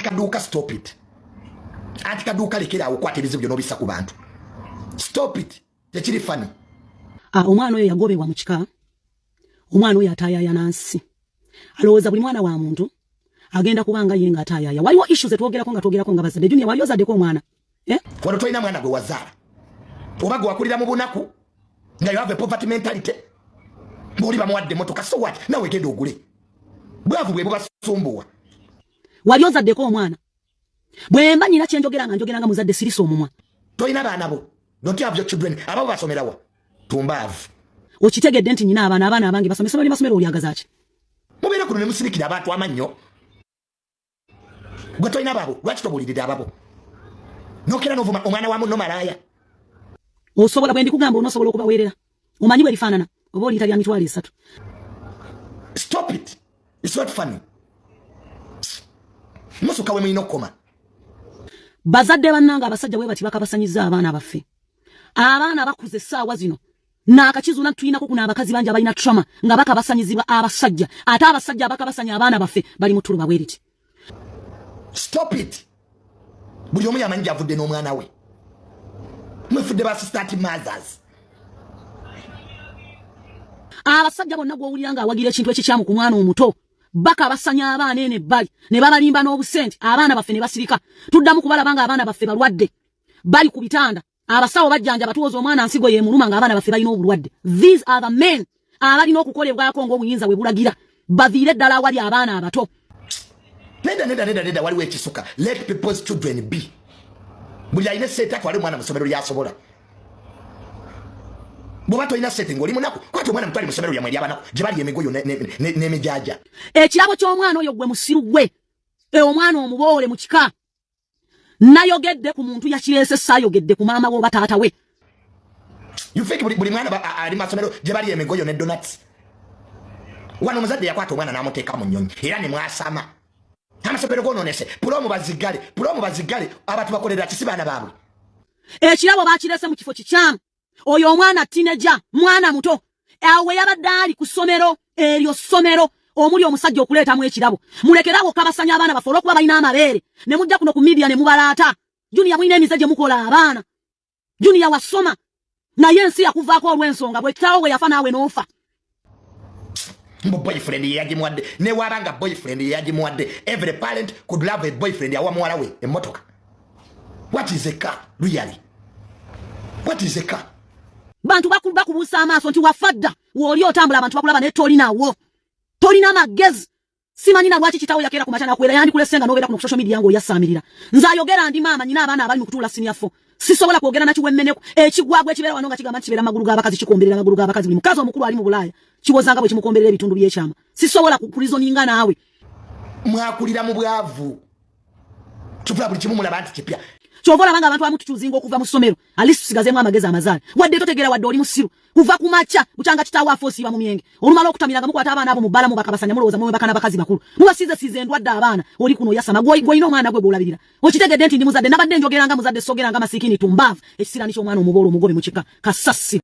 Kaduuka, stop it. Anti Kaduuka, lekera okwata ebizibu byo n'obissa ku bantu. Stop it, tekiri funny. Ah, omwana oyo yagobebwa mu kika. Omwana oyo ataayaaya nansi, alowooza buli mwana wa muntu agenda kubanga ye nga ataayaaya. Waliwo issue zetwogerako nga twogerako nga bazadde. Junior, wali ozaddeko omwana, eh? Wano tolina mwana gwe wazaala oba gwe wakulira mu bunaku nga you have a poverty mentality. Bwoli bamuwadde emotoka, so what? Nawe genda ogule. Bwavu bwe bubasumbuwa. Wali ozaddeko omwana? Bwe mba nyina kyenjogera nga njogera nga muzadde, sirisa omumwa. Tolina baana bo? Don't you have your children? Ababo basomerawa? Tumbaavu. Okitegedde nti nyina abaana? Abaana abange basoma essomero lye masomero. Olyagaza ki? Mubeera kuno ne musirikira abantu amannyo. Gwe tolina babo? Lwaki tobulirira ababo? Nokera novuma omwana wa munno malaaya. Osobola, bwe ndikugamba onoosobola okubaweerera? Omanyi bwe lifaanana oba oliyita lya 300,000? Stop it, it's not funny. Musuka we mulina okukoma. Bazadde bannange, abasajja bwe bati bakabasanyiza abaana baffe. Abaana bakuze essaawa zino naakakizuula nti tulinako kuno abakazi bangi abalina trauma nga bakabasanyizibwa abasajja, ate abasajja abakabasanya abaana baffe bali mu tuluba bweriti. Stop it. Buli omu yamanyi gyavudde n'omwana we. Mwefudde ba assistant mothers. Abasajja bonna gw'owulira ng'awagira ekintu ekikyamu ku mwana omuto, bakabasanya abaana eno ebbali ne babalimba n'obusente, abaana baffe ne basirika. Tuddamu kubalaba nga abaana baffe balwadde, bali ku bitanda, abasawo bajjanja batuwoza omwana nsigo yemuluma, ng'abaana baffe balina obulwadde. These are the men abalina okukolebwako ng'obuyinza bwe bulagira, baviire ddala awali abaana abato. Nedda, nedda, nedda, nedda. Waliwo ekisuka. Let people's children be. Buli alina esente atwale omwana mu ssomero lyasobola. Bw'oba tolina sente ng'oli munaku, kwata omwana mutwale mu ssomero lyammwe eryabanaku gye bali emigoyo n'emijaaja. Ekirabo ky'omwana oyo, gwe musiru gwe, e omwana omuboole mu kika. Nayogedde ku muntu yakireese, saayogedde ku maama we oba taata we. You think buli mwana ali masomero gye bali emigoyo ne donuts? Wano omuzadde yakwata omwana n'amuteeka mu nnyonyi era ne mwasama. Amasomero gononese, prom baziggale, prom baziggale. Abantu bakolera kisi baana baabwe? Ekirabo bakireese mu kifo kikyamu. Oyo omwana teenager, mwana muto, awo we yabadde ali ku ssomero eryo, ssomero omuli omusajja okuleetamu ekirabo. Mulekerawo okabasanya abaana baffe olw'okuba balina amabeere ne mujja kuno ku media ne mubalaata. Junior, mulina emize gye mukola abaana. Junior, wasoma naye ensi yakuvaako olw'ensonga bwe kitaawo bwe yafa naawe n'ofa. Mbu boyfriend yeyagimuwadde. Newaba nga boyfriend yeyagimuwadde, every parent could love a boyfriend awa muwala we emmotoka. What is a car, really? What is a car? Bantu bakubuusa amaaso nti wafa dda. Wooli otambula abantu bakulaba, naye tolinawo, tolina magezi. Simanyi na lwaki kitaawo yakeera ku makya nakwera yandikulese nga n'obeera kuno ku social media ng'oyasaamirira. Nze ayogera ndi maama, nyina abaana abali mu kutuula senior four. Sisobola kwogera nakiwemmeneko ekigwagwa ekibeera wano nga kigamba nti kibeera magulu g'abakazi, kikomberera amagulu g'abakazi. Buli mukazi omukulu ali mu Bulaaya kiwozanga bwe kimukomberera ebitundu by'ekyama. Sisobola kureasoninga naawe. Mwakulira mu bwavu, kifula buli kimu mulaba nti kipya. Kyova olaba nga abantu abamu tuchoosinga okuva mu ssomero, at least tusigazeemu amagezi amazaale. Wadde totegeera, wadde oli musiru, kuva ku makya bukyanga kitaawo afa osiiba mu myenge, olumala okutamira nga mukwata abaana abo mu bbala mubakabasanya, mulowooza mwe bakana bakazi bakulu, mubasiizesiiza endwadde abaana. Oli kuno oyasama, gw'olina omwana gwe gw'olabirira. Okitegedde nti ndi muzadde? Nabadde njogera nga muzadde, sogera nga masiikini tumbaavu. Ekisiraani ky'omwana omuboolo omugobe mu kika kasasi.